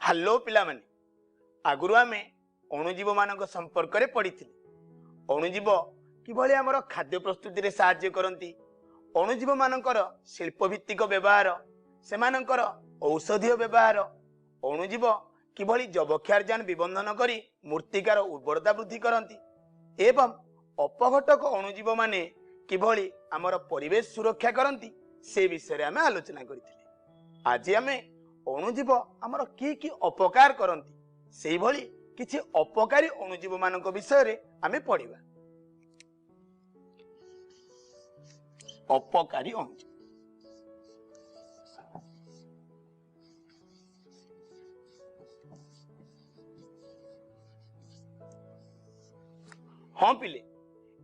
Hello ପିଲାମାନେ, ଆଗରୁ ଆମେ ଅଣୁଜୀବମାନଙ୍କ ସମ୍ପର୍କରେ ପଢ଼ିଥିଲେ। ଅଣୁଜୀବ କିଭଳି ଆମର ଖାଦ୍ୟ ପ୍ରସ୍ତୁତିରେ ସାହାଯ୍ୟ କରନ୍ତି, ଅଣୁଜୀବମାନଙ୍କର ଶିଳ୍ପଭିତ୍ତିକ ବ୍ୟବହାର, ସେମାନଙ୍କର ଔଷଧୀୟ ବ୍ୟବହାର, ଅଣୁଜୀବ କିଭଳି ଯବକ୍ଷାରଜାନ ବିବନ୍ଧନ କରି ମୂର୍ତ୍ତିକାର ଉର୍ବରତା ବୃଦ୍ଧି କରନ୍ତି ଏବଂ ଅପଘଟକ ଅଣୁଜୀବମାନେ କିଭଳି ଆମର ପରିବେଶ ସୁରକ୍ଷା କରନ୍ତି ସେ ବିଷୟରେ ଆମେ ଆଲୋଚନା କରିଥିଲେ। ଆଜି ଆମେ ଅଣୁଜୀବ ଆମର କି କି ଅପକାର କରନ୍ତି ସେଇଭଳି କିଛି ଅପକାରୀ ଅଣୁଜୀବମାନଙ୍କ ବିଷୟରେ ଆମେ ପଢ଼ିବା। ଅପକାରୀ ଅଣୁଜୀବ। ହଁ ପିଲେ,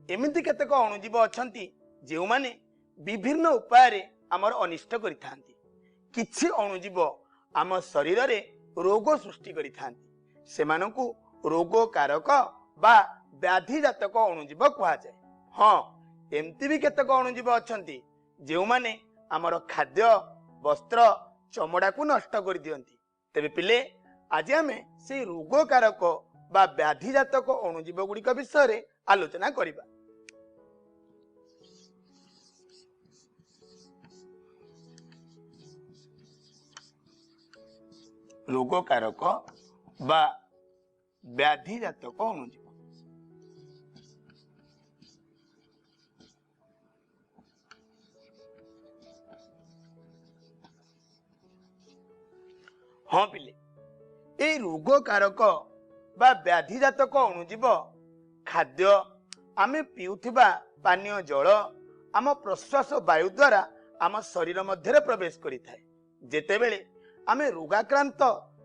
ଏମିତି କେତେକ ଅଣୁଜୀବ ଅଛନ୍ତି ଯେଉଁମାନେ ବିଭିନ୍ନ ଉପାୟରେ ଆମର ଅନିଷ୍ଟ କରିଥାନ୍ତି। କିଛି ଅଣୁଜୀବ ଆମ ଶରୀରରେ ରୋଗ ସୃଷ୍ଟି କରିଥାନ୍ତି, ସେମାନଙ୍କୁ ରୋଗକାରକ ବା ବ୍ୟାଧିଜାତକ ଅଣୁଜୀବ କୁହାଯାଏ। ହଁ, ଏମିତି ବି କେତେକ ଅଣୁଜୀବ ଅଛନ୍ତି ଯେଉଁମାନେ ଆମର ଖାଦ୍ୟ, ବସ୍ତ୍ର, ଚମଡ଼ାକୁ ନଷ୍ଟ କରିଦିଅନ୍ତି। ତେବେ ପିଲେ, ଆଜି ଆମେ ସେଇ ରୋଗକାରକ ବା ବ୍ୟାଧିଜାତକ ଅଣୁଜୀବ ଗୁଡ଼ିକ ବିଷୟରେ ଆଲୋଚନା କରିବା। ରୋଗକାରକ ବା ବ୍ୟାଧିଜାତକ ଅଣୁଜୀବ। ହଁ ପିଲେ, ଏଇ ରୋଗକାରକ ବା ବ୍ୟାଧିଜାତକ ଅଣୁଜୀବ ଖାଦ୍ୟ, ଆମେ ପିଉଥିବା ପାନୀୟ ଜଳ, ଆମ ପ୍ରଶ୍ୱାସ ବାୟୁ ଦ୍ୱାରା ଆମ ଶରୀର ମଧ୍ୟରେ ପ୍ରବେଶ କରିଥାଏ। ଯେତେବେଳେ ଆମେ ରୋଗାକ୍ରାନ୍ତ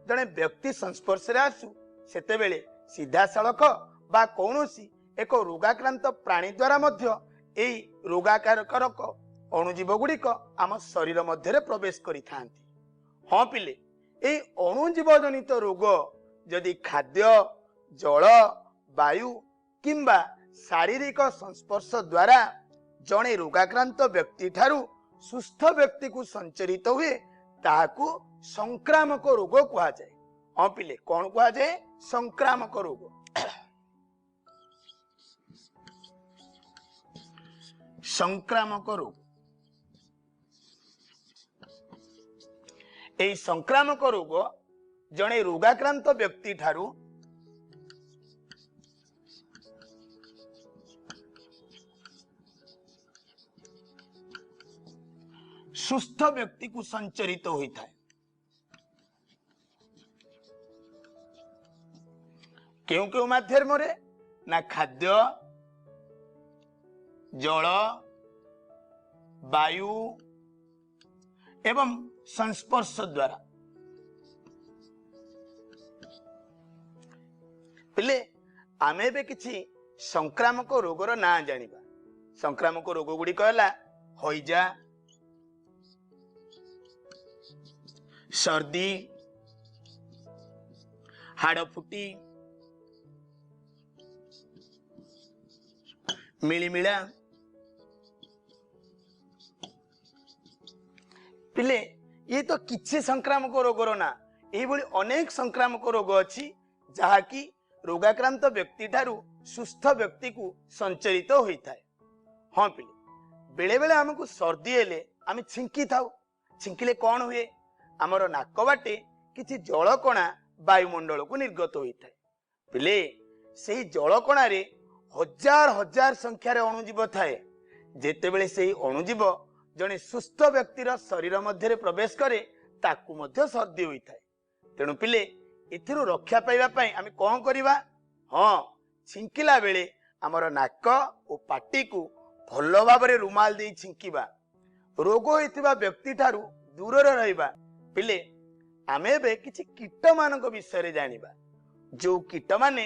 ଜଣେ ବ୍ୟକ୍ତି ସଂସ୍ପର୍ଶରେ ଆସୁ, ସେତେବେଳେ ସିଧାସଳଖ ବା କୌଣସି ଏକ ରୋଗାକ୍ରାନ୍ତ ପ୍ରାଣୀ ଦ୍ୱାରା ମଧ୍ୟ ଏଇ ରୋଗାକାରକ ଅଣୁଜୀବ ଗୁଡ଼ିକ ଆମ ଶରୀର ମଧ୍ୟରେ ପ୍ରବେଶ କରିଥାନ୍ତି। ହଁ ପିଲେ, ଏଇ ଅଣୁଜୀବ ଜନିତ ରୋଗ ଯଦି ଖାଦ୍ୟ, ଜଳ, ବାୟୁ କିମ୍ବା ଶାରୀରିକ ସଂସ୍ପର୍ଶ ଦ୍ୱାରା ଜଣେ ରୋଗାକ୍ରାନ୍ତ ବ୍ୟକ୍ତି ଠାରୁ ସୁସ୍ଥ ବ୍ୟକ୍ତିକୁ ସଞ୍ଚରିତ ହୁଏ, ତାହାକୁ ସଂକ୍ରାମକ ରୋଗ କୁହାଯାଏ। ହଁ ପିଲେ, କଣ କୁହାଯାଏ? ସଂକ୍ରାମକ ରୋଗ। ସଂକ୍ରାମକ ରୋଗ। ଏଇ ସଂକ୍ରାମକ ରୋଗ ଜଣେ ରୋଗାକ୍ରାନ୍ତ ବ୍ୟକ୍ତି ଠାରୁ ସୁସ୍ଥ ବ୍ୟକ୍ତିକୁ ସଞ୍ଚରିତ ହୋଇଥାଏ। କେଉଁ କେଉଁ ମାଧ୍ୟମରେ? ନା ଖାଦ୍ୟ, ଜଳ, ବାୟୁ ଏବଂ ସଂସ୍ପର୍ଶ ଦ୍ୱାରା। ପିଲେ, ଆମେ ଏବେ କିଛି ସଂକ୍ରାମକ ରୋଗର ନାଁ ଜାଣିବା। ସଂକ୍ରାମକ ରୋଗ ଗୁଡ଼ିକ ହେଲା ହଇଜା, ସର୍ଦ୍ଦି, ହାଡ଼ଫୁଟି, ମିଳିମିଳା। ପିଲେ, ଇଏ ତ କିଛି ସଂକ୍ରାମକ ରୋଗର ନାଁ। ଏଇଭଳି ଅନେକ ସଂକ୍ରାମକ ରୋଗ ଅଛି ଯାହାକି ରୋଗାକ୍ରାନ୍ତ ବ୍ୟକ୍ତି ଠାରୁ ସୁସ୍ଥ ବ୍ୟକ୍ତିକୁ ସଞ୍ଚରିତ ହୋଇଥାଏ। ହଁ ପିଲେ, ବେଳେବେଳେ ଆମକୁ ସର୍ଦ୍ଦି ହେଲେ ଆମେ ଛିଙ୍କି ଥାଉ। ଛିଙ୍କିଲେ କଣ ହୁଏ? ଆମର ନାକ ବାଟେ କିଛି ଜଳକଣା ବାୟୁମଣ୍ଡଳକୁ ନିର୍ଗତ ହୋଇଥାଏ। ପିଲେ, ସେଇ ଜଳକଣାରେ ହଜାର ହଜାର ସଂଖ୍ୟାରେ ଅଣୁଜୀବ ଥାଏ। ଯେତେବେଳେ ସେଇ ଅଣୁଜୀବ ଜଣେ ସୁସ୍ଥ ବ୍ୟକ୍ତିର ଶରୀର ମଧ୍ୟରେ ପ୍ରବେଶ କରେ, ତାକୁ ମଧ୍ୟ ସର୍ଦ୍ଦି ହୋଇଥାଏ। ତେଣୁ ପିଲେ, ଏଥିରୁ ରକ୍ଷା ପାଇବା ପାଇଁ ଆମେ କଣ କରିବା? ହଁ, ଛିଙ୍କିଲା ବେଳେ ଆମର ନାକ ଓ ପାଟିକୁ ଭଲ ଭାବରେ ରୁମାଲ ଦେଇ ଛିଙ୍କିବା। ରୋଗ ହୋଇଥିବା ବ୍ୟକ୍ତି ଠାରୁ ଦୂରରେ ରହିବା। ପିଲେ, ଆମେ ଏବେ କିଛି କୀଟମାନଙ୍କ ବିଷୟରେ ଜାଣିବା, ଯୋଉ କୀଟମାନେ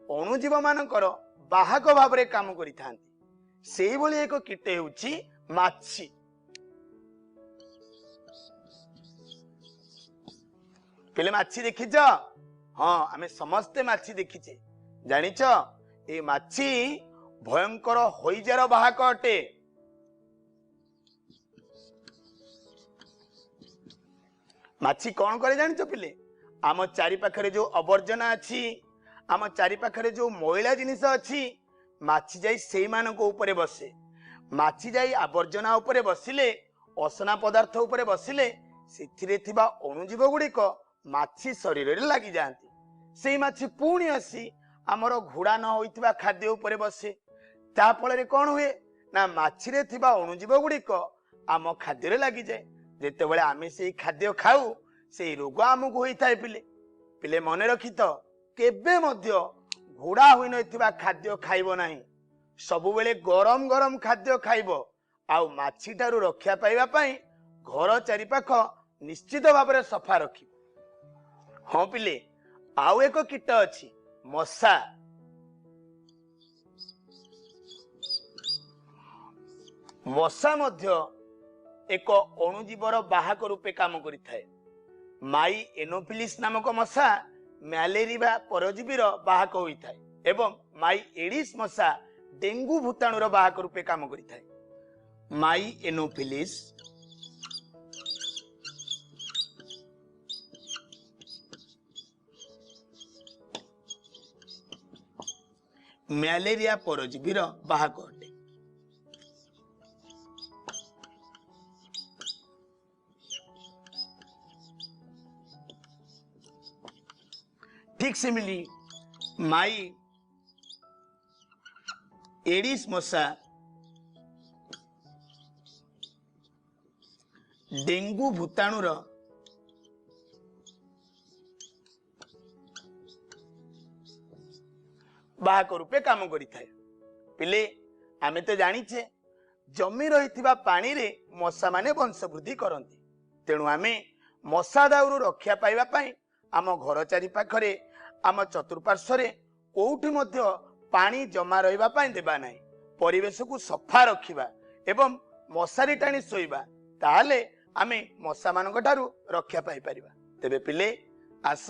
ଅଣୁଜୀବ ମାନଙ୍କର ବାହକ ଭାବରେ କାମ କରିଥାନ୍ତି। ସେଇଭଳି ଏକ କୀଟ ହେଉଛି ମାଛି। ପିଲେ, ମାଛି ଦେଖିଛ? ହଁ, ଆମେ ସମସ୍ତେ ମାଛି ଦେଖିଛେ। ଜାଣିଛ, ଏ ମାଛି ଭୟଙ୍କର ହଇଜାର ବାହକ ଅଟେ। ମାଛି କଣ କରେ ଜାଣିଛ ପିଲେ? ଆମ ଚାରିପାଖରେ ଯୋଉ ଆବର୍ଜନା ଅଛି, ଆମ ଚାରିପାଖରେ ଯୋଉ ମଇଳା ଜିନିଷ ଅଛି, ମାଛି ଯାଇ ସେଇମାନଙ୍କ ଉପରେ ବସେ। ମାଛି ଯାଇ ଆବର୍ଜନା ଉପରେ ବସିଲେ, ଅସନା ପଦାର୍ଥ ଉପରେ ବସିଲେ, ସେଥିରେ ଥିବା ଅଣୁଜୀବ ଗୁଡ଼ିକ ମାଛି ଶରୀରରେ ଲାଗିଯାଆନ୍ତି। ସେଇ ମାଛି ପୁଣି ଆସି ଆମର ଘୋଡ଼ା ନ ହୋଇଥିବା ଖାଦ୍ୟ ଉପରେ ବସେ। ତା ଫଳରେ କ'ଣ ହୁଏ ନା, ମାଛିରେ ଥିବା ଅଣୁଜୀବ ଗୁଡ଼ିକ ଆମ ଖାଦ୍ୟରେ ଲାଗିଯାଏ। ଯେତେବେଳେ ଆମେ ସେଇ ଖାଦ୍ୟ ଖାଉ, ସେଇ ରୋଗ ଆମକୁ ହୋଇଥାଏ। ପିଲେ ମନେ ରଖିଥ, କେବେ ମଧ୍ୟ ଘୋଡ଼ା ହୋଇନଥିବା ଖାଦ୍ୟ ଖାଇବ ନାହିଁ। ସବୁବେଳେ ଗରମ ଗରମ ଖାଦ୍ୟ ଖାଇବ। ଆଉ ମାଛିଠାରୁ ରକ୍ଷା ପାଇବା ପାଇଁ ଘର ଚାରିପାଖ ନିଶ୍ଚିତ ଭାବରେ ସଫା ରଖିବ। ହଁ ପିଲେ, ଆଉ ଏକ କୀଟ ଅଛି, ମଶା। ମଶା ମଧ୍ୟ ଏକ ଅଣୁଜୀବର ବାହକ ରୂପେ କାମ କରିଥାଏ। ମାଇ ଏନୋଫିଲିସ୍ ନାମକ ମଶା ମ୍ୟାଲେରିଆ ପରଜୀବୀର ବାହକ ହୋଇଥାଏ ଏବଂ ମାଇ ଏଡିସ୍ ମଶା ଡେଙ୍ଗୁ ଭୂତାଣୁର ବାହକ ରୂପେ କାମ କରିଥାଏ। ମାଇ ଏନୋଫିଲିସ୍ ମ୍ୟାଲେରିଆ ପରଜୀବୀର ବାହକ ଅଟେ। ଠିକ ସେମିତି ମାଇ ଏଡିସ୍ ମଶା ଡେଙ୍ଗୁ ଭୂତାଣୁର ବାହକ ରୂପେ କାମ କରିଥାଏ। ପିଲେ, ଆମେ ତ ଜାଣିଛେ ଜମି ରହିଥିବା ପାଣିରେ ମଶାମାନେ ବଂଶ ବୃଦ୍ଧି କରନ୍ତି। ତେଣୁ ଆମେ ମଶା ଦାଉରୁ ରକ୍ଷା ପାଇବା ପାଇଁ ଆମ ଘର ଚାରିପାଖରେ, ଆମ ଚତୁଃପାର୍ଶ୍ୱରେ କୋଉଠି ମଧ୍ୟ ପାଣି ଜମା ରହିବା ପାଇଁ ଦେବା ନାହିଁ। ପରିବେଶକୁ ସଫା ରଖିବା ଏବଂ ମଶାରୀ ଟାଣି ଶୋଇବା, ତାହେଲେ ଆମେ ମଶାମାନଙ୍କ ଠାରୁ ରକ୍ଷା ପାଇପାରିବା। ତେବେ ପିଲେ, ଆସ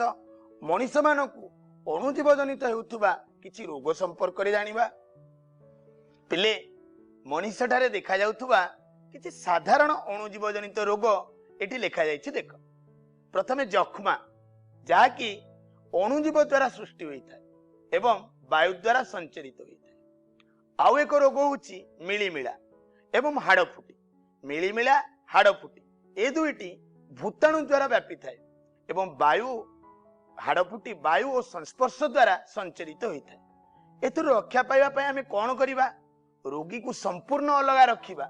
ମଣିଷମାନଙ୍କୁ ଅଣୁଜୀବ ଜନିତ ହେଉଥିବା କିଛି ରୋଗ ସମ୍ପର୍କରେ ଜାଣିବା। ପିଲେ, ମଣିଷଠାରେ ଦେଖାଯାଉଥିବା କିଛି ସାଧାରଣ ଅଣୁଜୀବ ଜନିତ ରୋଗ ଏଠି ଲେଖାଯାଇଛି, ଦେଖ। ପ୍ରଥମେ ଯକ୍ଷ୍ମା, ଯାହାକି ଅଣୁଜୀବ ଦ୍ୱାରା ସୃଷ୍ଟି ହୋଇଥାଏ ଏବଂ ବାୟୁ ଦ୍ୱାରା ସଞ୍ଚରିତ ହୋଇଥାଏ। ଆଉ ଏକ ରୋଗ ହେଉଛି ମିଳିମିଳା ଏବଂ ହାଡ଼ଫୁଟି। ମିଳିମିଳା, ହାଡ଼ଫୁଟି ଏ ଦୁଇଟି ଭୂତାଣୁ ଦ୍ୱାରା ବ୍ୟାପିଥାଏ ଏବଂ ବାୟୁ, ହାଡ଼ଫୁଟି ବାୟୁ ଓ ସଂସ୍ପର୍ଶ ଦ୍ୱାରା ସଞ୍ଚରିତ ହୋଇଥାଏ। ଏଥିରୁ ରକ୍ଷା ପାଇବା ପାଇଁ ଆମେ କ'ଣ କରିବା? ରୋଗୀକୁ ସମ୍ପୂର୍ଣ୍ଣ ଅଲଗା ରଖିବା,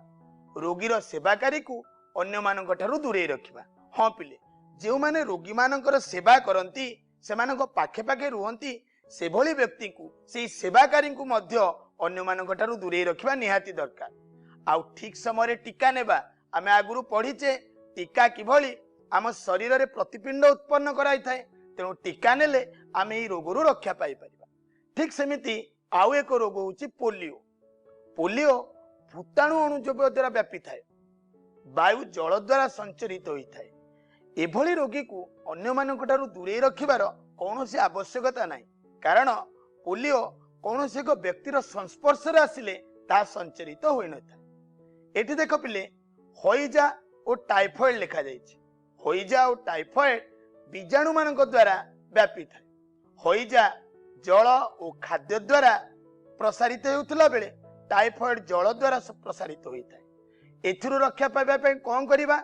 ରୋଗୀର ସେବାକାରୀକୁ ଅନ୍ୟମାନଙ୍କ ଠାରୁ ଦୂରେଇ ରଖିବା। ହଁ ପିଲେ, ଯେଉଁମାନେ ରୋଗୀମାନଙ୍କର ସେବା କରନ୍ତି, ସେମାନଙ୍କ ପାଖେ ପାଖେ ରୁହନ୍ତି, ସେଭଳି ବ୍ୟକ୍ତିଙ୍କୁ, ସେଇ ସେବାକାରୀଙ୍କୁ ମଧ୍ୟ ଅନ୍ୟମାନଙ୍କ ଠାରୁ ଦୂରେଇ ରଖିବା ନିହାତି ଦରକାର। ଆଉ ଠିକ ସମୟରେ ଟୀକା ନେବା। ଆମେ ଆଗରୁ ପଢିଛେ ଟୀକା କିଭଳି ଆମ ଶରୀରରେ ପ୍ରତିପିଣ୍ଡ ଉତ୍ପନ୍ନ କରାଇଥାଏ। ତେଣୁ ଟୀକା ନେଲେ ଆମେ ଏଇ ରୋଗରୁ ରକ୍ଷା ପାଇପାରିବା। ଠିକ ସେମିତି ଆଉ ଏକ ରୋଗ ହେଉଛି ପୋଲିଓ। ପୋଲିଓ ଭୂତାଣୁ ଅଣୁଜୀବ ଦ୍ୱାରା ବ୍ୟାପିଥାଏ, ବାୟୁ ଜଳ ଦ୍ୱାରା ସଞ୍ଚରିତ ହୋଇଥାଏ। ଏଭଳି ରୋଗୀକୁ ଅନ୍ୟମାନଙ୍କ ଠାରୁ ଦୂରେଇ ରଖିବାର କୌଣସି ଆବଶ୍ୟକତା ନାହିଁ, କାରଣ ପୋଲିଓ କୌଣସି ଏକ ବ୍ୟକ୍ତିର ସଂସ୍ପର୍ଶରେ ଆସିଲେ ତାହା ସଞ୍ଚରିତ ହୋଇନଥାଏ। ଏଠି ଦେଖ ପିଲେ, ହଇଜା ଓ ଟାଇଫଏଡ ଲେଖାଯାଇଛି। ହଇଜା ଓ ଟାଇଫଏଡ ବୀଜାଣୁମାନଙ୍କ ଦ୍ୱାରା ବ୍ୟାପିଥାଏ। ହଇଜା ଜଳ ଓ ଖାଦ୍ୟ ଦ୍ୱାରା ପ୍ରସାରିତ ହେଉଥିଲା ବେଳେ ଟାଇଫଏଡ ଜଳ ଦ୍ୱାରା ପ୍ରସାରିତ ହୋଇଥାଏ। ଏଥିରୁ ରକ୍ଷା ପାଇବା ପାଇଁ କ'ଣ କରିବା?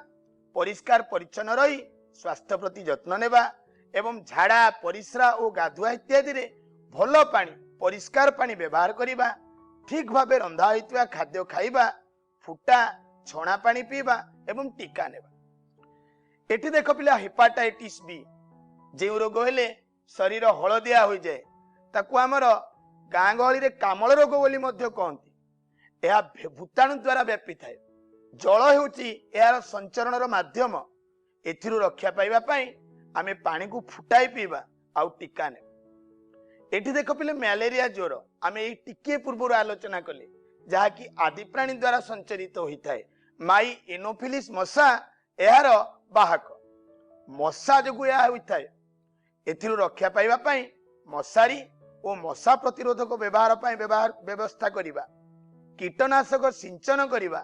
ପରିଷ୍କାର ପରିଚ୍ଛନ୍ନ ରହି ସ୍ୱାସ୍ଥ୍ୟ ପ୍ରତି ଯତ୍ନ ନେବା ଏବଂ ଝାଡ଼ା, ପରିସ୍ରା ଓ ଗାଧୁଆ ଇତ୍ୟାଦିରେ ଭଲ ପାଣି, ପରିଷ୍କାର ପାଣି ବ୍ୟବହାର କରିବା, ଠିକ ଭାବେ ରନ୍ଧା ହୋଇଥିବା ଖାଦ୍ୟ ଖାଇବା, ଫୁଟା ଛଣା ପାଣି ପିଇବା ଏବଂ ଟୀକା ନେବା। ଏଠି ଦେଖ ପିଲା, ହେପାଟାଇଟିସ୍ ବି, ଯେଉଁ ରୋଗ ହେଲେ ଶରୀର ହଳଦିଆ ହୋଇଯାଏ, ତାକୁ ଆମର ଗାଁ ଗହଳିରେ କାମଳ ରୋଗ ବୋଲି ମଧ୍ୟ କହନ୍ତି। ଏହା ଭୂତାଣୁ ଦ୍ୱାରା ବ୍ୟାପିଥାଏ। ଜଳ ହେଉଛି ଏହାର ସଞ୍ଚରଣର ମାଧ୍ୟମ। ଏଥିରୁ ରକ୍ଷା ପାଇବା ପାଇଁ ଆମେ ପାଣିକୁ ଫୁଟାଇ ପିଇବା ଆଉ ଟୀକା ନେବା। ଏଠି ଦେଖ ପିଲେ, ମ୍ୟାଲେରିଆ ଜ୍ୱର, ଆମେ ଏଇ ଟିକିଏ ପୂର୍ବରୁ ଆଲୋଚନା କଲେ, ଯାହାକି ଆଦିପ୍ରାଣୀ ଦ୍ୱାରା ସଞ୍ଚରିତ ହୋଇଥାଏ। ମାଇ ଏନୋଫିଲିସ୍ ମଶା ଏହାର ବାହକ। ମଶା ଯୋଗୁଁ ଏହା ହୋଇଥାଏ। ଏଥିରୁ ରକ୍ଷା ପାଇବା ପାଇଁ ମଶାରୀ ଓ ମଶା ପ୍ରତିରୋଧକ ବ୍ୟବହାର ପାଇଁ ବ୍ୟବହାର ବ୍ୟବସ୍ଥା କରିବା, କୀଟନାଶକ ସିଞ୍ଚନ କରିବା,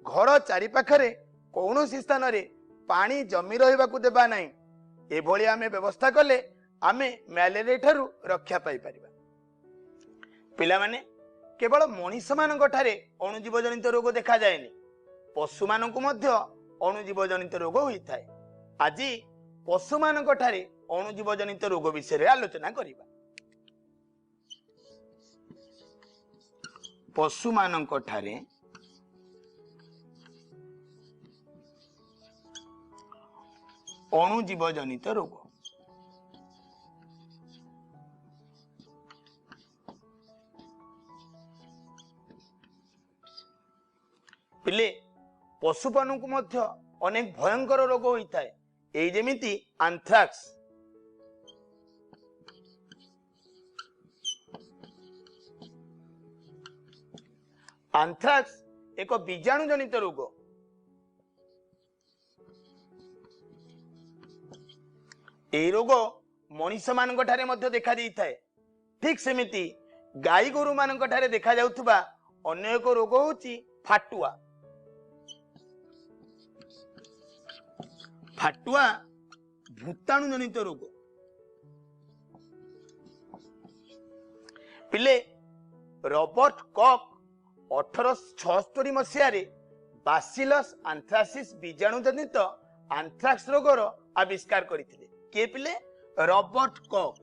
ଘର ଚାରିପାଖରେ କୌଣସି ସ୍ଥାନରେ ପାଣି ଜମି ରହିବାକୁ ଦେବା ନାହିଁ, ଏଭଳି ଆମେ ବ୍ୟବସ୍ଥା କଲେ ଆମେ ମ୍ୟାଲେରିଆ ଠାରୁ ରକ୍ଷା ପାଇପାରିବା। ପିଲାମାନେ, କେବଳ ମଣିଷମାନଙ୍କ ଠାରେ ଅଣୁଜୀବ ଜନିତ ରୋଗ ଦେଖାଯାଏନି, ପଶୁମାନଙ୍କୁ ମଧ୍ୟ ଅଣୁଜୀବ ଜନିତ ରୋଗ ହୋଇଥାଏ। ଆଜି ପଶୁମାନଙ୍କ ଠାରେ ଅଣୁଜୀବ ଜନିତ ରୋଗ ବିଷୟରେ ଆଲୋଚନା କରିବା। ପଶୁମାନଙ୍କ ଠାରେ ଅଣୁଜୀବ ଜନିତ ରୋଗ। ପିଲେ, ପଶୁମାନଙ୍କୁ ମଧ୍ୟ ଅନେକ ଭୟଙ୍କର ରୋଗ ହୋଇଥାଏ, ଏଇ ଯେମିତି ଆନ୍ଥ୍ରାକ୍ସ। ଆନ୍ଥ୍ରାକ୍ସ ଏକ ବୀଜାଣୁ ଜନିତ ରୋଗ। ଏହି ରୋଗ ମଣିଷମାନଙ୍କ ଠାରେ ମଧ୍ୟ ଦେଖାଦେଇଥାଏ। ଠିକ ସେମିତି ଗାଈ ଗୋରୁମାନଙ୍କ ଠାରେ ଦେଖାଯାଉଥିବା ଅନ୍ୟ ଏକ ରୋଗ ହେଉଛି ଫାଟୁଆ। ଫାଟୁଆ ଭୂତାଣୁ ଜନିତ ରୋଗ। ପିଲେ, ରବର୍ଟ କକ୍ 1876 ମସିହାରେ ବାସିଲସ୍ ଆନ୍ଥ୍ରାସିସ୍ ବୀଜାଣୁ ଜନିତ ଆନ୍ଥ୍ରାକ୍ସ ରୋଗର ଆବିଷ୍କାର କରିଥିଲେ। କିଏ ପିଲେ? ରବର୍ଟ କକ୍।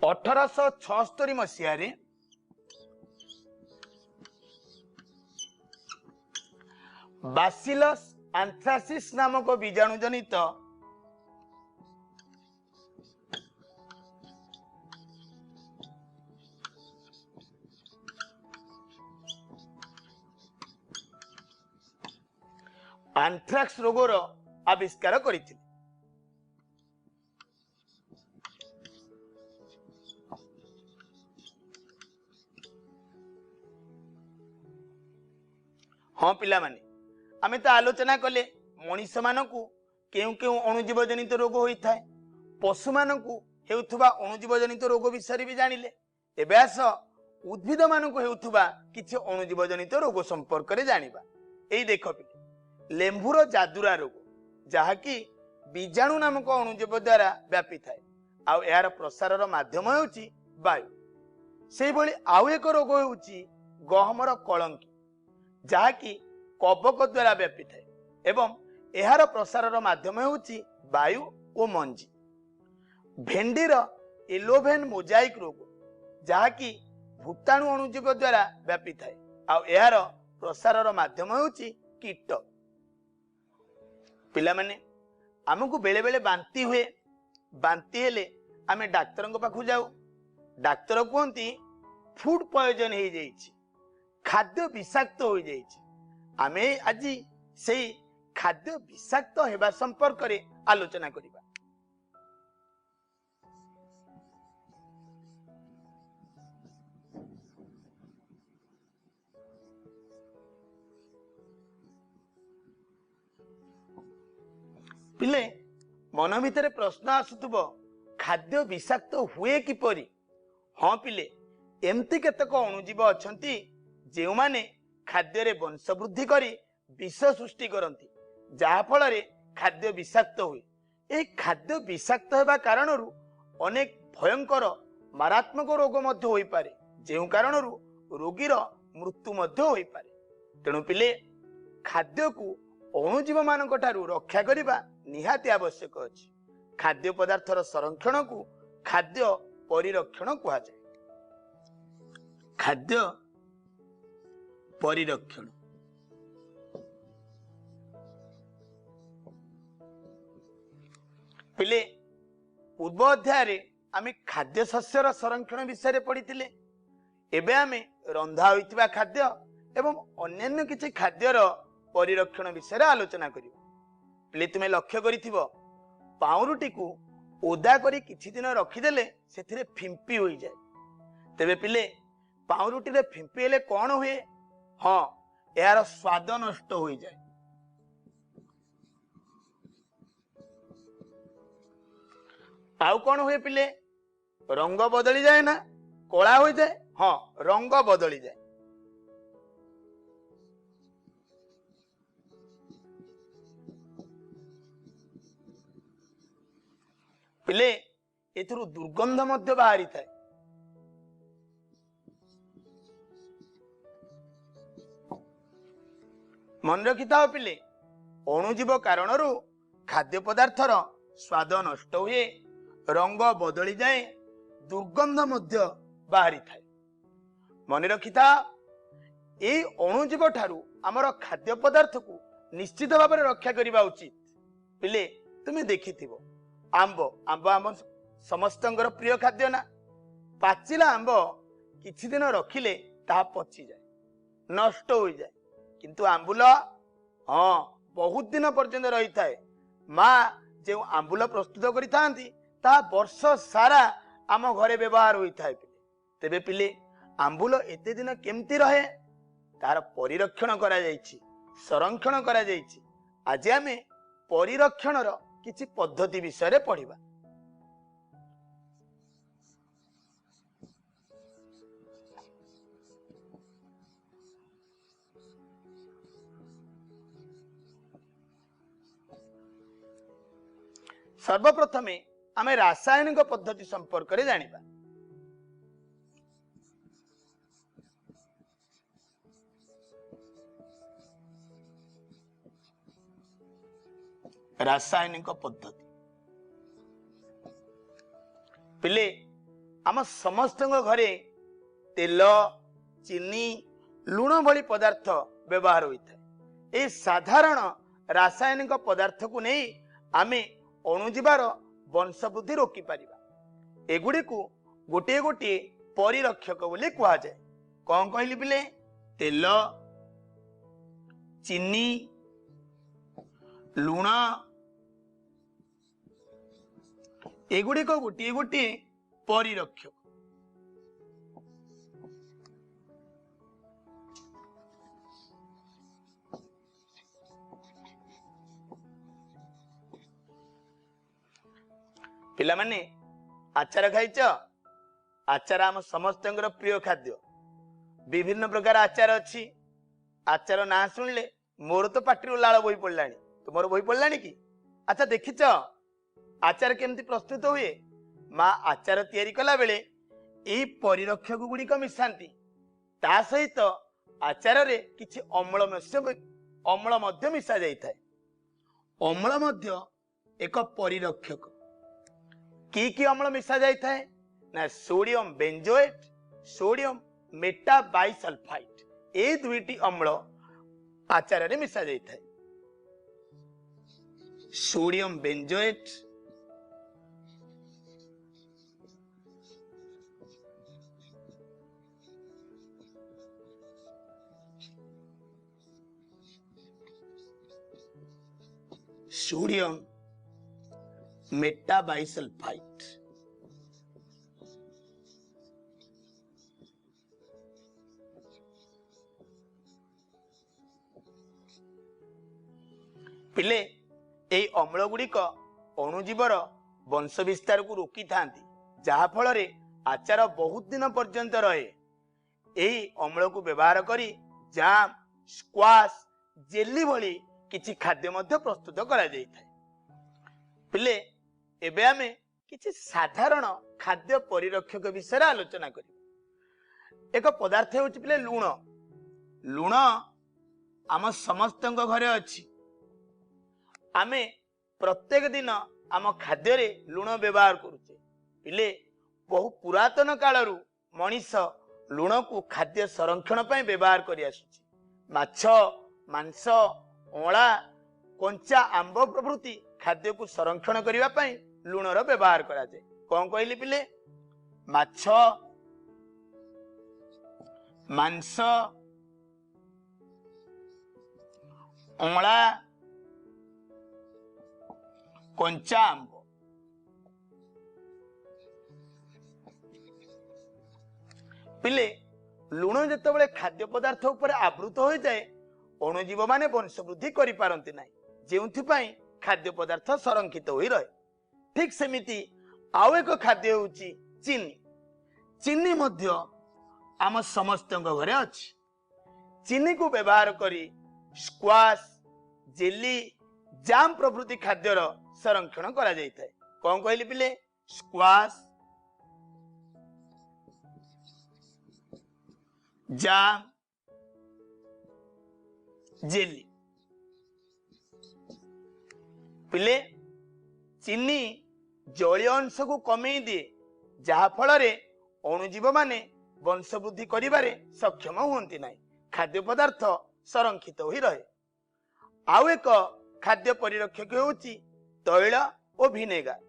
1876 ମସିହାରେ ବାସିଲସ୍ ଆନ୍ଥ୍ରାସିସ୍ ନାମକ ବୀଜାଣୁ ଜନିତ ଆନ୍ଥ୍ରାକ୍ସ ରୋଗର ଆବିଷ୍କାର କରିଥିଲେ। ହଁ ପିଲାମାନେ, ଆମେ ତ ଆଲୋଚନା କଲେ ମଣିଷମାନଙ୍କୁ କେଉଁ କେଉଁ ଅଣୁଜୀବ ଜନିତ ରୋଗ ହୋଇଥାଏ, ପଶୁମାନଙ୍କୁ ହେଉଥିବା ଅଣୁଜୀବ ଜନିତ ରୋଗ ବିଷୟରେ ବି ଜାଣିଲେ। ଏବେ ଆସ ଉଦ୍ଭିଦମାନଙ୍କୁ ହେଉଥିବା କିଛି ଅଣୁଜୀବ ଜନିତ ରୋଗ ସମ୍ପର୍କରେ ଜାଣିବା। ଏଇ ଦେଖ ପିଲେ, ଲେମ୍ବୁର ଯାଦୁରା ରୋଗ, ଯାହାକି ବୀଜାଣୁ ନାମକ ଅଣୁଜୀବ ଦ୍ୱାରା ବ୍ୟାପିଥାଏ, ଆଉ ଏହାର ପ୍ରସାରର ମାଧ୍ୟମ ହେଉଛି ବାୟୁ। ସେଇଭଳି ଆଉ ଏକ ରୋଗ ହେଉଛି ଗହମର କଳଙ୍କି, ଯାହାକି କବକ ଦ୍ୱାରା ବ୍ୟାପିଥାଏ ଏବଂ ଏହାର ପ୍ରସାରର ମାଧ୍ୟମ ହେଉଛି ବାୟୁ ଓ ମଞ୍ଜି। ଭେଣ୍ଡିର ଏଲୋଭେନ୍ ମୋଜାଇକ ରୋଗ, ଯାହାକି ଭୂତାଣୁ ଅଣୁଜୀବ ଦ୍ୱାରା ବ୍ୟାପିଥାଏ, ଆଉ ଏହାର ପ୍ରସାରର ମାଧ୍ୟମ ହେଉଛି କୀଟ। ପିଲାମାନେ, ଆମକୁ ବେଳେ ବେଳେ ବାନ୍ତି ହୁଏ। ବାନ୍ତି ହେଲେ ଆମେ ଡାକ୍ତରଙ୍କ ପାଖକୁ ଯାଉ। ଡାକ୍ତର କୁହନ୍ତି ଫୁଡ ପଏଜନ ହେଇଯାଇଛି, ଖାଦ୍ୟ ବିଷାକ୍ତ ହୋଇଯାଇଛି। ଆମେ ଆଜି ସେଇ ଖାଦ୍ୟ ବିଷାକ୍ତ ହେବା ସମ୍ପର୍କରେ ଆଲୋଚନା କରିବା। ପିଲେ, ମନ ଭିତରେ ପ୍ରଶ୍ନ ଆସୁଥିବ, ଖାଦ୍ୟ ବିଷାକ୍ତ ହୁଏ କିପରି? ହଁ ପିଲେ, ଏମିତି କେତେକ ଅଣୁଜୀବ ଅଛନ୍ତି ଯେଉଁମାନେ ଖାଦ୍ୟରେ ବଂଶବୃଦ୍ଧି କରି ବିଷ ସୃଷ୍ଟି କରନ୍ତି, ଯାହାଫଳରେ ଖାଦ୍ୟ ବିଷାକ୍ତ ହୁଏ। ଏହି ଖାଦ୍ୟ ବିଷାକ୍ତ ହେବା କାରଣରୁ ଅନେକ ଭୟଙ୍କର ମାରାତ୍ମକ ରୋଗ ମଧ୍ୟ ହୋଇପାରେ, ଯେଉଁ କାରଣରୁ ରୋଗୀର ମୃତ୍ୟୁ ମଧ୍ୟ ହୋଇପାରେ। ତେଣୁ ପିଲେ, ଖାଦ୍ୟକୁ ଅଣୁଜୀବମାନଙ୍କ ଠାରୁ ରକ୍ଷା କରିବା ନିହାତି ଆବଶ୍ୟକ ଅଛି। ଖାଦ୍ୟ ପଦାର୍ଥର ସଂରକ୍ଷଣକୁ ଖାଦ୍ୟ ପରିରକ୍ଷଣ କୁହାଯାଏ। ଖାଦ୍ୟ ପରିରକ୍ଷଣ। ପିଲେ, ପୂର୍ବ ଅଧ୍ୟାୟରେ ଆମେ ଖାଦ୍ୟ ଶସ୍ୟର ସଂରକ୍ଷଣ ବିଷୟରେ ପଢିଥିଲେ। ଏବେ ଆମେ ରନ୍ଧା ହୋଇଥିବା ଖାଦ୍ୟ ଏବଂ ଅନ୍ୟାନ୍ୟ କିଛି ଖାଦ୍ୟର ପରିରକ୍ଷଣ ବିଷୟରେ ଆଲୋଚନା କରିବା। ପିଲେ, ତୁମେ ଲକ୍ଷ୍ୟ କରିଥିବ ପାଉଁରୁଟିକୁ ଓଦା କରି କିଛି ଦିନ ରଖିଦେଲେ ସେଥିରେ ଫିମ୍ପି ହୋଇଯାଏ। ତେବେ ପିଲେ, ପାଉଁରୁଟିରେ ଫିମ୍ପି ହେଲେ କଣ ହୁଏ? ହଁ, ଏହାର ସ୍ୱାଦ ନଷ୍ଟ ହୋଇଯାଏ। ଆଉ କଣ ହୁଏ ପିଲେ? ରଙ୍ଗ ବଦଳିଯାଏ ନା କଳା ହୋଇଯାଏ? ହଁ, ରଙ୍ଗ ବଦଳିଯାଏ। ପିଲେ, ଏଥିରୁ ଦୁର୍ଗନ୍ଧ ମଧ୍ୟ ବାହାରିଥାଏ। ମନେ ରଖିଥାଅ ପିଲେ, ଅଣୁଜୀବ କାରଣରୁ ଖାଦ୍ୟ ପଦାର୍ଥର ସ୍ୱାଦ ନଷ୍ଟ ହୁଏ, ରଙ୍ଗ ବଦଳିଯାଏ, ଦୁର୍ଗନ୍ଧ ମଧ୍ୟ ବାହାରିଥାଏ। ମନେ ରଖିଥା, ଏଇ ଅଣୁଜୀବ ଠାରୁ ଆମର ଖାଦ୍ୟ ପଦାର୍ଥକୁ ନିଶ୍ଚିତ ଭାବରେ ରକ୍ଷା କରିବା ଉଚିତ। ପିଲେ, ତୁମେ ଦେଖିଥିବ ଆମ୍ବ, ଆମ୍ବ ଆମ ସମସ୍ତଙ୍କର ପ୍ରିୟ ଖାଦ୍ୟ ନା? ପାଚିଲା ଆମ୍ବ କିଛି ଦିନ ରଖିଲେ ତାହା ପଚିଯାଏ, ନଷ୍ଟ ହୋଇଯାଏ। କିନ୍ତୁ ଆମ୍ବୁଲ, ହଁ, ବହୁତ ଦିନ ପର୍ଯ୍ୟନ୍ତ ରହିଥାଏ। ମା ଯେଉଁ ଆମ୍ବୁଲ ପ୍ରସ୍ତୁତ କରିଥାନ୍ତି ତାହା ବର୍ଷ ସାରା ଆମ ଘରେ ବ୍ୟବହାର ହୋଇଥାଏ ପିଲେ। ତେବେ ପିଲେ, ଆମ୍ବୁଲ ଏତେ ଦିନ କେମିତି ରହେ? ତାର ପରିରକ୍ଷଣ କରାଯାଇଛି, ସଂରକ୍ଷଣ କରାଯାଇଛି। ଆଜି ଆମେ ପରିରକ୍ଷଣର କିଛି ପଦ୍ଧତି ବିଷୟରେ ପଢିବା। ସର୍ବପ୍ରଥମେ ଆମେ ରାସାୟନିକ ପଦ୍ଧତି ସମ୍ପର୍କରେ ଜାଣିବା। ରାସାୟନିକ ପଦ୍ଧତି ପିଲେ, ଆମ ସମସ୍ତଙ୍କ ଘରେ ତେଲ, ଚିନି, ଲୁଣ ଭଳି ପଦାର୍ଥ ବ୍ୟବହାର ହୋଇଥାଏ। ଏହି ସାଧାରଣ ରାସାୟନିକ ପଦାର୍ଥକୁ ନେଇ ଆମେ ଅଣୁଜୀବର ବଂଶବୃଦ୍ଧି ରୋକିପାରିବା। ଏଗୁଡ଼ିକୁ ଗୋଟିଏ ଗୋଟିଏ ପରିରକ୍ଷକ ବୋଲି କୁହାଯାଏ। କଣ କହିଲି ପିଲେ? ତେଲ, ଚିନି, ଲୁଣ ଏଗୁଡ଼ିକ ଗୋଟିଏ ଗୋଟିଏ ପରିରକ୍ଷକ। ପିଲାମାନେ, ଆଚାର ଖାଇଛ? ଆଚାର ଆମ ସମସ୍ତଙ୍କର ପ୍ରିୟ ଖାଦ୍ୟ। ବିଭିନ୍ନ ପ୍ରକାର ଆଚାର ଅଛି। ଆଚାର ନାଁ ଶୁଣିଲେ ମୋର ତ ପାଟିରୁ ଲାଳ ବୋହି ପଡିଲାଣି। ତୁମର ବୋହି ପଡିଲାଣି କି? ଆଚ୍ଛା, ଦେଖିଛ ଆଚାର କେମିତି ପ୍ରସ୍ତୁତ ହୁଏ? ମା ଆଚାର ତିଆରି କଲା ବେଳେ ଏଇ ପରିରକ୍ଷକ ଗୁଡ଼ିକ ମିଶାନ୍ତି। ତା ସହିତ ଆଚାରରେ କିଛି ଅମ୍ଳ ମଧ୍ୟ ମିଶା ଯାଇଥାଏ। ଅମ୍ଳ ମଧ୍ୟ ଏକ ପରିରକ୍ଷକ। କି କି ଅମ୍ଳ ମିଶା ଯାଇଥାଏ ନା ସୋଡିୟମ ବେଞ୍ଜୋଏଟ, ସୋଡିୟମ ମେଟାବାଇସଲଫାଇଟ, ଏଇ ଦୁଇଟି ଅମ୍ଳ ଆଚାରରେ ମିଶା ଯାଇଥାଏ। Sodium benzoate, sodium metabisulphite. ପିଲେ, ଏଇ ଅମ୍ଳ ଗୁଡ଼ିକ ଅଣୁଜୀବର ବଂଶ ବିସ୍ତାରକୁ ରୋକିଥାନ୍ତି, ଯାହା ଫଳରେ ଆଚାର ବହୁତ ଦିନ ପର୍ଯ୍ୟନ୍ତ ରହେ। ଏହି ଅମ୍ଳକୁ ବ୍ୟବହାର କରି ଜାମ୍, ସ୍କ୍ୱାଶ, ଜେଲି ଭଳି କିଛି ଖାଦ୍ୟ ମଧ୍ୟ ପ୍ରସ୍ତୁତ କରାଯାଇଥାଏ। ପିଲେ, ଏବେ ଆମେ କିଛି ସାଧାରଣ ଖାଦ୍ୟ ପରିରକ୍ଷକ ବିଷୟରେ ଆଲୋଚନା କରିବା। ଏକ ପଦାର୍ଥ ହେଉଛି ପିଲେ ଲୁଣ। ଲୁଣ ଆମ ସମସ୍ତଙ୍କ ଘରେ ଅଛି। ଆମେ ପ୍ରତ୍ୟେକ ଦିନ ଆମ ଖାଦ୍ୟରେ ଲୁଣ ବ୍ୟବହାର କରୁଛେ। ପିଲେ, ବହୁ ପୁରାତନ କାଳରୁ ମଣିଷ ଲୁଣକୁ ଖାଦ୍ୟ ସଂରକ୍ଷଣ ପାଇଁ ବ୍ୟବହାର କରି ଆସୁଛି। ମାଛ, ମାଂସ, ଅଁଳା, କଞ୍ଚା ଆମ୍ବ ପ୍ରଭୃତି ଖାଦ୍ୟକୁ ସଂରକ୍ଷଣ କରିବା ପାଇଁ ଲୁଣର ବ୍ୟବହାର କରାଯାଏ। କଣ କହିଲି ପିଲେ? ମାଛ, ମାଂସ, ଅଁଳା, କଞ୍ଚା ଆମ୍ବ। ପିଲେ, ଲୁଣ ଯେତେବେଳେ ଖାଦ୍ୟ ପଦାର୍ଥ ଉପରେ ଆବୃତ ହୋଇଯାଏ, ଅଣୁଜୀବ ମାନେ ବଂଶବୃଦ୍ଧି କରିପାରନ୍ତି ନାହିଁ, ଯେଉଁଥିପାଇଁ ଖାଦ୍ୟ ପଦାର୍ଥ ସଂରକ୍ଷିତ ହୋଇ ରହେ। ଠିକ ସେମିତି ଆଉ ଏକ ଖାଦ୍ୟ ହେଉଛି ଚିନି। ଚିନି ମଧ୍ୟ ଆମ ସମସ୍ତଙ୍କ ଘରେ ଅଛି। ଚିନିକୁ ବ୍ୟବହାର କରି ସ୍କ୍ୱାଶ, ଜେଲି, ଜାମ୍ ପ୍ରଭୃତି ଖାଦ୍ୟର ସଂରକ୍ଷଣ କରାଯାଇଥାଏ। କଣ କହିଲି ପିଲେ? Squash, jam, jelly. ପିଲେ, ଚିନି ଜଳୀୟ ଅଂଶକୁ କମେଇ ଦିଏ, ଯାହା ଫଳରେ ଅଣୁଜୀବ ମାନେ ବଂଶବୃଦ୍ଧି କରିବାରେ ସକ୍ଷମ ହୁଅନ୍ତି ନାହିଁ। ଖାଦ୍ୟ ପଦାର୍ଥ ସଂରକ୍ଷିତ ହୋଇ ରହେ। ଆଉ ଏକ ଖାଦ୍ୟ ପରିରକ୍ଷକ ହେଉଛି ତୈଳ ଓ ଭିନେଗାର।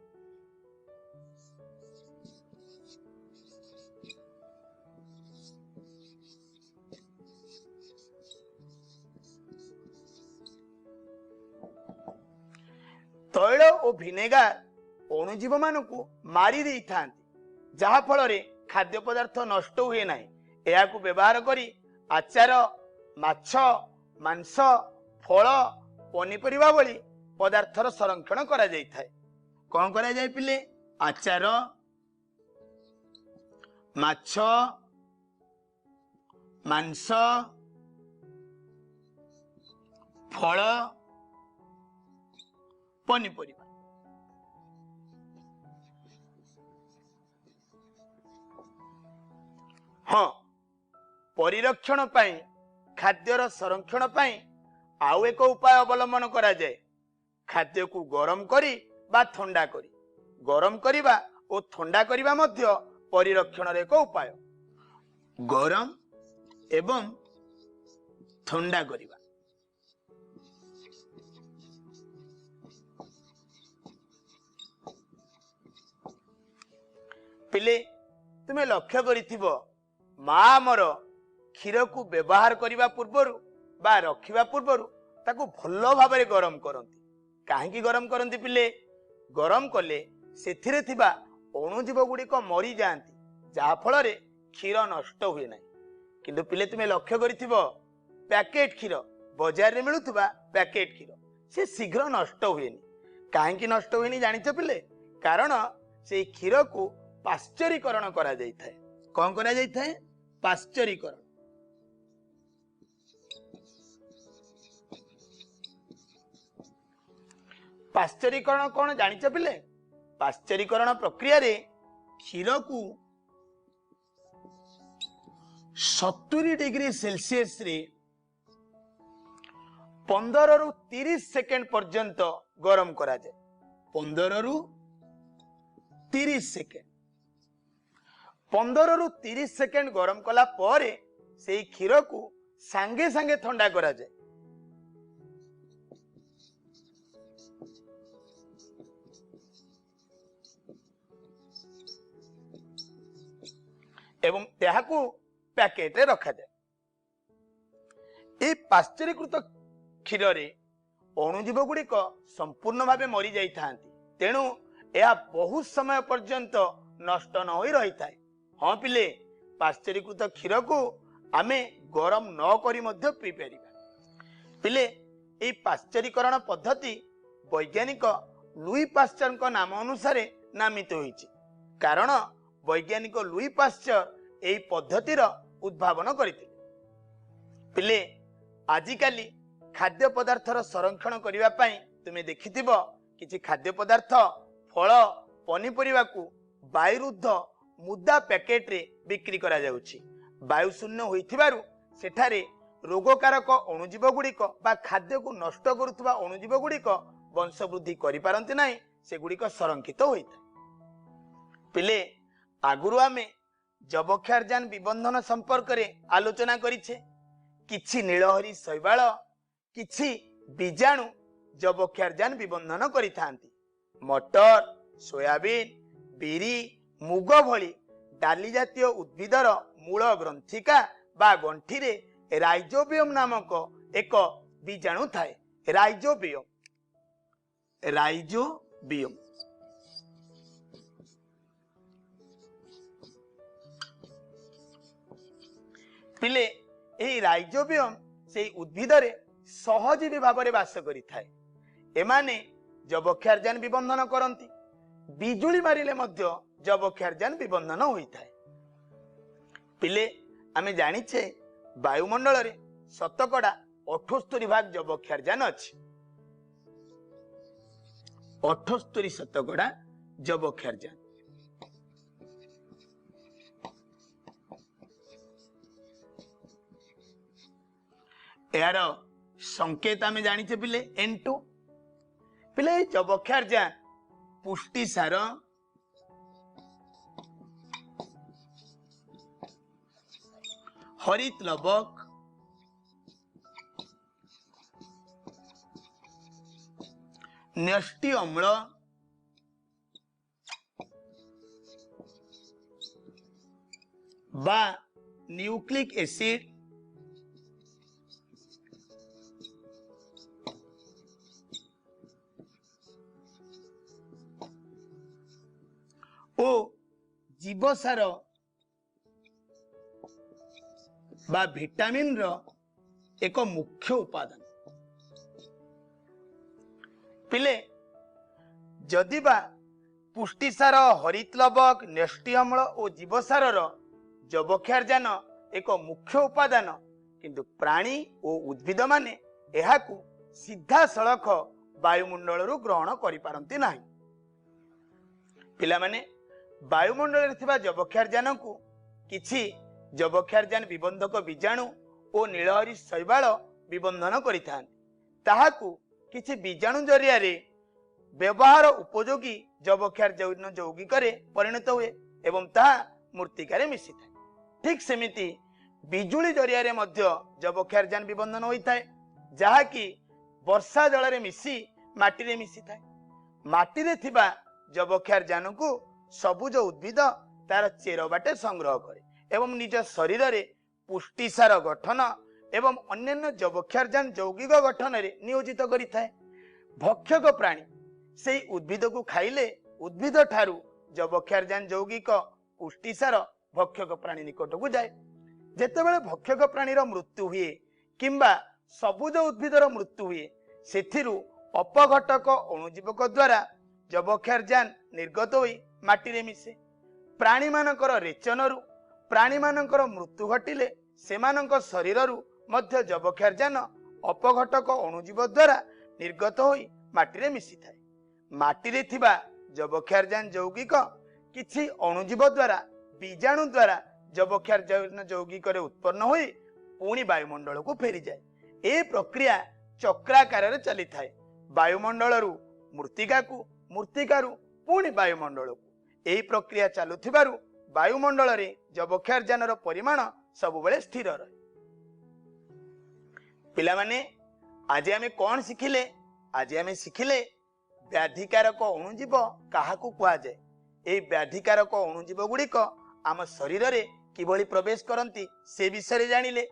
ତୈଳ ଓ ଭିନେଗାର ଅଣୁଜୀବ ମାନଙ୍କୁ ମାରି ଦେଇଥାନ୍ତି, ଯାହା ଫଳରେ ଖାଦ୍ୟ ପଦାର୍ଥ ନଷ୍ଟ ହୁଏ ନାହିଁ। ଏହାକୁ ବ୍ୟବହାର କରି ଆଚାର, ମାଛ, ମାଂସ, ଫଳ, ପନିପରିବା ଭଳି ପଦାର୍ଥର ସଂରକ୍ଷଣ କରାଯାଇଥାଏ। କଣ କରାଯାଏ ପିଲେ? ଆଚାର, ମାଛ, ମାଂସ, ଫଳ, ପନିପରିବା। ହଁ, ପରିରକ୍ଷଣ ପାଇଁ, ଖାଦ୍ୟର ସଂରକ୍ଷଣ ପାଇଁ ଆଉ ଏକ ଉପାୟ ଅବଲମ୍ବନ କରାଯାଏ, ଖାଦ୍ୟକୁ ଗରମ କରି ବା ଥଣ୍ଡା କରି। ଗରମ କରିବା ଓ ଥଣ୍ଡା କରିବା ମଧ୍ୟ ପରିରକ୍ଷଣର ଏକ ଉପାୟ। ଗରମ ଏବଂ ଥଣ୍ଡା କରିବା। ପିଲେ, ତୁମେ ଲକ୍ଷ୍ୟ କରିଥିବ, ମା ଆମର କ୍ଷୀରକୁ ବ୍ୟବହାର କରିବା ପୂର୍ବରୁ ବା ରଖିବା ପୂର୍ବରୁ ତାକୁ ଭଲ ଭାବରେ ଗରମ କରନ୍ତି। କାହିଁକି ଗରମ କରନ୍ତି ପିଲେ? ଗରମ କଲେ ସେଥିରେ ଥିବା ଅଣୁଜୀବ ଗୁଡ଼ିକ ମରିଯାଆନ୍ତି, ଯାହାଫଳରେ କ୍ଷୀର ନଷ୍ଟ ହୁଏ ନାହିଁ। କିନ୍ତୁ ପିଲେ, ତୁମେ ଲକ୍ଷ୍ୟ କରିଥିବ, ପ୍ୟାକେଟ କ୍ଷୀର, ବଜାରରେ ମିଳୁଥିବା ପ୍ୟାକେଟ କ୍ଷୀର, ସେ ଶୀଘ୍ର ନଷ୍ଟ ହୁଏନି। କାହିଁକି ନଷ୍ଟ ହୁଏନି ଜାଣିଛ ପିଲେ? କାରଣ ସେଇ କ୍ଷୀରକୁ ପାଶ୍ଚରୀକରଣ କରାଯାଇଥାଏ। କଣ କରାଯାଇଥାଏ? ପାଶ୍ଚରୀକରଣ। ପାଶ୍ଚରୀକରଣ କଣ ଜାଣିଛ ପିଲେ? ପାଶ୍ଚରୀକରଣ ପ୍ରକ୍ରିୟାରେ କ୍ଷୀରକୁ 70 ଡିଗ୍ରୀ ସେଲସିୟସରେ 15ରୁ 30 ସେକେଣ୍ଡ ପର୍ଯ୍ୟନ୍ତ ଗରମ କରାଯାଏ। 15ରୁ 30 ସେକେଣ୍ଡ, 15ରୁ 30 ସେକେଣ୍ଡ ଗରମ କଲା ପରେ ସେଇ କ୍ଷୀରକୁ ସାଙ୍ଗେ ସାଙ୍ଗେ ଥଣ୍ଡା କରାଯାଏ। ଏବଂ ଏହାକୁ ପ୍ୟାକେଟରେ ରଖାଯାଏ। ଏହି ପାଶ୍ଚରୀକୃତ କ୍ଷୀରରେ ଅଣୁଜୀବ ଗୁଡ଼ିକ ସମ୍ପୂର୍ଣ୍ଣ ଭାବେ ମରିଯାଇଥାନ୍ତି, ତେଣୁ ଏହା ବହୁତ ସମୟ ପର୍ଯ୍ୟନ୍ତ ନଷ୍ଟ ନ ହୋଇ ରହିଥାଏ। ହଁ ପିଲେ, ପାଶ୍ଚରୀକୃତ କ୍ଷୀରକୁ ଆମେ ଗରମ ନ କରି ମଧ୍ୟ ପିଇପାରିବା। ପିଲେ, ଏହି ପାଶ୍ଚରୀକରଣ ପଦ୍ଧତି ବୈଜ୍ଞାନିକ ଲୁଇ ପାଶ୍ଚରଙ୍କ ନାମ ଅନୁସାରେ ନାମିତ ହୋଇଛି, କାରଣ ବୈଜ୍ଞାନିକ ଲୁଇ ପାଶ୍ଚର ଏହି ପଦ୍ଧତିର ଉଦ୍ଭାବନ କରିଥିଲେ। ପିଲେ, ଆଜିକାଲି ଖାଦ୍ୟ ପଦାର୍ଥର ସଂରକ୍ଷଣ କରିବା ପାଇଁ ତୁମେ ଦେଖିଥିବ, କିଛି ଖାଦ୍ୟ ପଦାର୍ଥ, ଫଳ, ପନିପରିବାକୁ ବାୟୁରୁଦ୍ଧ ମୁଦା ପ୍ୟାକେଟରେ ବିକ୍ରି କରାଯାଉଛି। ବାୟୁଶୂନ୍ୟ ହୋଇଥିବାରୁ ସେଠାରେ ରୋଗକାରକ ଅଣୁଜୀବ ଗୁଡ଼ିକ ବା ଖାଦ୍ୟକୁ ନଷ୍ଟ କରୁଥିବା ଅଣୁଜୀବ ଗୁଡ଼ିକ ବଂଶବୃଦ୍ଧି କରିପାରନ୍ତି ନାହିଁ, ସେଗୁଡ଼ିକ ସଂରକ୍ଷିତ ହୋଇଥାଏ। ପିଲେ, ଆଗରୁ ଆମେ ଯବକ୍ଷାରଜାନ ବିବନ୍ଧନ ସମ୍ପର୍କରେ ଆଲୋଚନା କରିଛେ। କିଛି ନୀଳହରି ଶୈବାଳ, କିଛି ବୀଜାଣୁ ଯବକ୍ଷାରଜାନ ବିବନ୍ଧନ କରିଥାନ୍ତି। ମଟର, ସୋୟାବିନ୍, ବିରି, ମୁଗ ଭଳି ଡାଲି ଜାତୀୟ ଉଦ୍ଭିଦର ମୂଳ ଗ୍ରନ୍ଥିକା ବା ଗଣ୍ଠିରେ ରାଇଜୋବିୟମ ନାମକ ଏକ ବୀଜାଣୁ ଥାଏ। ରାଇଜୋବିୟମ, ରାଇଜୋବିୟମ। ପିଲେ, ଏହି ରାଇଜୋବିୟମ ସେଇ ଉଦ୍ଭିଦରେ ସହଜୀବୀ ଭାବରେ ବାସ କରିଥାଏ। ଏମାନେ ଯବକ୍ଷାରଜାନ ବିବନ୍ଧନ କରନ୍ତି। ବିଜୁଳି ମାରିଲେ ମଧ୍ୟ ଯବକ୍ଷାରଜାନ ବିବନ୍ଧନ ହୋଇଥାଏ। ପିଲେ, ଆମେ ଜାଣିଛେ ବାୟୁମଣ୍ଡଳରେ ଶତକଡ଼ା 78 ଭାଗ ଯବକ୍ଷାରଜାନ ଅଛି। 78 ଶତକଡ଼ା ଯବକ୍ଷାରଜାନ। ଏହାର ସଂକେତ ଆମେ ଜାଣିଛେ ପିଲେ, N2। ପିଲେ, ଯବକ୍ଷାରଜାନ ପୁଷ୍ଟିସାର, ହରିତ ଲବକ, ନ୍ୟଷ୍ଟି ଅମ୍ଳ ବା ନ୍ୟୁକ୍ଲିକ ଏସିଡ ଓ ଜୀବସାର ବା ଭିଟାମିନର ଏକ ମୁଖ୍ୟ ଉପାଦାନ। ପିଲେ, ଯଦି ବା ପୁଷ୍ଟିସାର, ହରିତଲବକ, ନ୍ୟଷ୍ଟି ଅମ୍ଳ ଓ ଜୀବସାରର ଯବକ୍ଷାରଜାନ ଏକ ମୁଖ୍ୟ ଉପାଦାନ, କିନ୍ତୁ ପ୍ରାଣୀ ଓ ଉଦ୍ଭିଦମାନେ ଏହାକୁ ସିଧାସଳଖ ବାୟୁମଣ୍ଡଳରୁ ଗ୍ରହଣ କରିପାରନ୍ତି ନାହିଁ। ପିଲାମାନେ, ବାୟୁମଣ୍ଡଳରେ ଥିବା ଯବକ୍ଷାରଜାନକୁ କିଛି ଯବକ୍ଷାରଜାନ ବିବନ୍ଧକ ବୀଜାଣୁ ଓ ନୀଳହରି ଶୈବାଳ ବିବନ୍ଧନ କରିଥାନ୍ତି। ତାହାକୁ କିଛି ବୀଜାଣୁ ଜରିଆରେ ବ୍ୟବହାର ଉପଯୋଗୀ ଯବକ୍ଷାରଜାନ ଯୌଗିକରେ ପରିଣତ ହୁଏ ଏବଂ ତାହା ମୃତ୍ତିକାରେ ମିଶିଥାଏ। ଠିକ୍ ସେମିତି ବିଜୁଳି ଜରିଆରେ ମଧ୍ୟ ଯବକ୍ଷାରଜାନ ବିବନ୍ଧନ ହୋଇଥାଏ, ଯାହାକି ବର୍ଷା ଜଳରେ ମିଶି ମାଟିରେ ମିଶିଥାଏ। ମାଟିରେ ଥିବା ଯବକ୍ଷାରଜାନକୁ ସବୁଜ ଉଦ୍ଭିଦ ତାର ଚେର ବାଟେ ସଂଗ୍ରହ କରେ ଏବଂ ନିଜ ଶରୀରରେ ପୁଷ୍ଟିସାର ଗଠନ ଏବଂ ଅନ୍ୟାନ୍ୟ ଯବକ୍ଷାରଜାନ ଯୌଗିକ ଗଠନରେ ନିୟୋଜିତ କରିଥାଏ। ଭକ୍ଷକ ପ୍ରାଣୀ ସେଇ ଉଦ୍ଭିଦକୁ ଖାଇଲେ ଉଦ୍ଭିଦ ଠାରୁ ଯବକ୍ଷାରଜାନ ଯୌଗିକ ପୁଷ୍ଟିସାର ଭକ୍ଷକ ପ୍ରାଣୀ ନିକଟକୁ ଯାଏ। ଯେତେବେଳେ ଭକ୍ଷକ ପ୍ରାଣୀର ମୃତ୍ୟୁ ହୁଏ କିମ୍ବା ସବୁଜ ଉଦ୍ଭିଦର ମୃତ୍ୟୁ ହୁଏ, ସେଥିରୁ ଅପଘଟକ ଅଣୁଜୀବକ ଦ୍ୱାରା ଯବକ୍ଷାରଜାନ ନିର୍ଗତ ହୋଇ ମାଟିରେ ମିଶେ। ପ୍ରାଣୀମାନଙ୍କର ରେଚନରୁ ପ୍ରାଣୀମାନଙ୍କର ମୃତ୍ୟୁ ଘଟିଲେ ସେମାନଙ୍କ ଶରୀରରୁ ମଧ୍ୟ ଯବକ୍ଷାରଜାନ ଅପଘଟକ ଅଣୁଜୀବ ଦ୍ୱାରା ନିର୍ଗତ ହୋଇ ମାଟିରେ ମିଶିଥାଏ। ମାଟିରେ ଥିବା ଯବକ୍ଷାରଜାନ ଯୌଗିକ କିଛି ଅଣୁଜୀବ ଦ୍ୱାରା, ବୀଜାଣୁ ଦ୍ୱାରା ଯବକ୍ଷାରଜାନ ଯୌଗିକରେ ଉତ୍ପନ୍ନ ହୋଇ ପୁଣି ବାୟୁମଣ୍ଡଳକୁ ଫେରିଯାଏ। ଏ ପ୍ରକ୍ରିୟା ଚକ୍ରାକାରରେ ଚାଲିଥାଏ, ବାୟୁମଣ୍ଡଳରୁ ମୃତ୍ତିକାକୁ, ମୃତ୍ତିକାରୁ ପୁଣି ବାୟୁମଣ୍ଡଳକୁ। ଏହି ପ୍ରକ୍ରିୟା ଚାଲୁଥିବାରୁ ବାୟୁମଣ୍ଡଳରେ ଯବକ୍ଷାରଜାନର ପରିମାଣ ସବୁବେଳେ ସ୍ଥିର ରହେ। ପିଲାମାନେ, ଆଜି ଆମେ କଣ ଶିଖିଲେ? ଆଜି ଆମେ ଶିଖିଲେ ବ୍ୟାଧିକାରକ ଅଣୁଜୀବ କାହାକୁ କୁହାଯାଏ, ଏହି ବ୍ୟାଧିକାରକ ଅଣୁଜୀବ ଗୁଡ଼ିକ ଆମ ଶରୀରରେ କିଭଳି ପ୍ରବେଶ କରନ୍ତି ସେ ବିଷୟରେ ଜାଣିଲେ।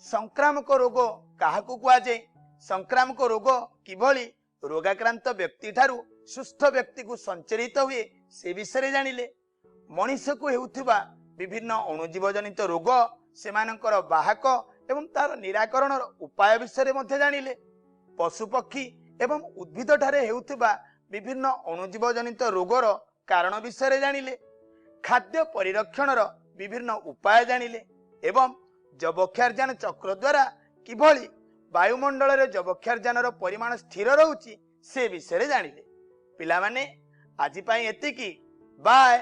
ସଂକ୍ରାମକ ରୋଗ କାହାକୁ କୁହାଯାଏ, ସଂକ୍ରାମକ ରୋଗ କିଭଳି ରୋଗାକ୍ରାନ୍ତ ବ୍ୟକ୍ତି ଠାରୁ ସୁସ୍ଥ ବ୍ୟକ୍ତିକୁ ସଞ୍ଚରିତ ହୁଏ ସେ ବିଷୟରେ ଜାଣିଲେ। ମଣିଷକୁ ହେଉଥିବା ବିଭିନ୍ନ ଅଣୁଜୀବ ଜନିତ ରୋଗ, ସେମାନଙ୍କର ବାହକ ଏବଂ ତାର ନିରାକରଣର ଉପାୟ ବିଷୟରେ ମଧ୍ୟ ଜାଣିଲେ। ପଶୁପକ୍ଷୀ ଏବଂ ଉଦ୍ଭିଦ ଠାରେ ହେଉଥିବା ବିଭିନ୍ନ ଅଣୁଜୀବ ଜନିତ ରୋଗର କାରଣ ବିଷୟରେ ଜାଣିଲେ। ଖାଦ୍ୟ ପରିରକ୍ଷଣର ବିଭିନ୍ନ ଉପାୟ ଜାଣିଲେ ଏବଂ ଯବକ୍ଷାରଜାନ ଚକ୍ର ଦ୍ୱାରା କିଭଳି ବାୟୁମଣ୍ଡଳରେ ଯବକ୍ଷାରଜାନର ପରିମାଣ ସ୍ଥିର ରହୁଛି ସେ ବିଷୟରେ ଜାଣିଲେ। ପିଲାମାନେ, ଆଜି ପାଇଁ ଏତିକି। ବାଏ।